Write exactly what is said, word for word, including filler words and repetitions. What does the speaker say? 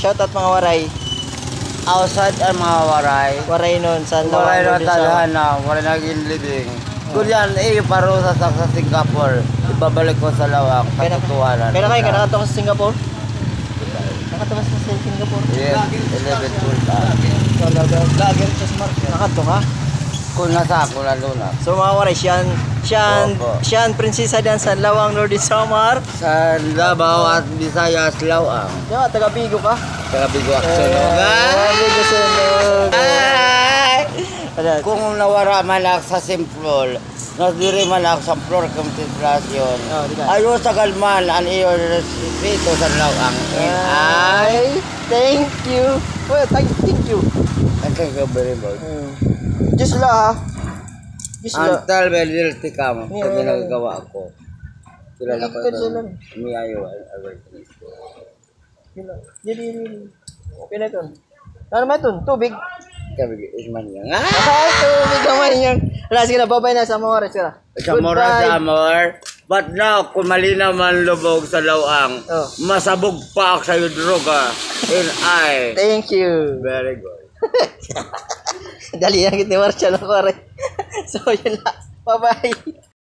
Shout out mga Waray. Outside an mga Waray. Waraynon, san Waray Lawang, na Northern Samar. Tadhana, Waray na ginlibing. Oh. Kun yan, eh, parusa sa, sa Singapore. Ibabalik ko sa Lawang, sa katotohanan. Kaya na kayo, nakadto ka sa Singapore? Nakadto ka sa Singapore? Yes, eleven, twelve, ah. Talaga. Nakadto ka? Kun nasa ako na doon, ah. So, mga Waray, siya an, siya an, opo, siya an prinsesa diyan sa Lawang, Northern Samar. San Davao at Visayas, Lawang. Di ba, taga Bigo ka? Taga Bigo ak sunog. Eh, taga Bigo sunog. Ay! Ano? Kung nawara man ak sa simplol, nas diri man ak sa floor contemplation. Oh, di ba? Ayo, tagal man an iyo respeto sa Lawang. Ay, thank you. Well, thank, thank you. And thank you very much. Hmm. Just la, ha? Just la. Until may guilty ka, ma'am, sa ginagawa ko. Kilala ko ito. May ayaw, ay, ay, ay. Dili, dili, dili. Okay na ito. Ano naman ito? Tubig? Tubig is man yan. Ah! Ah, tubig naman yan. Ala, sige na, babay na sa mga oras, sige na. Sa mga oras, goodbye. Sa mga oras. But now, kung malinaw man lubog sa Lawang, oh, masabog pa ak sa iyo, droga. And I. Thank you. Very good. Dali lang kita, Marshall, ako rin. So, yun lang. Bye-bye.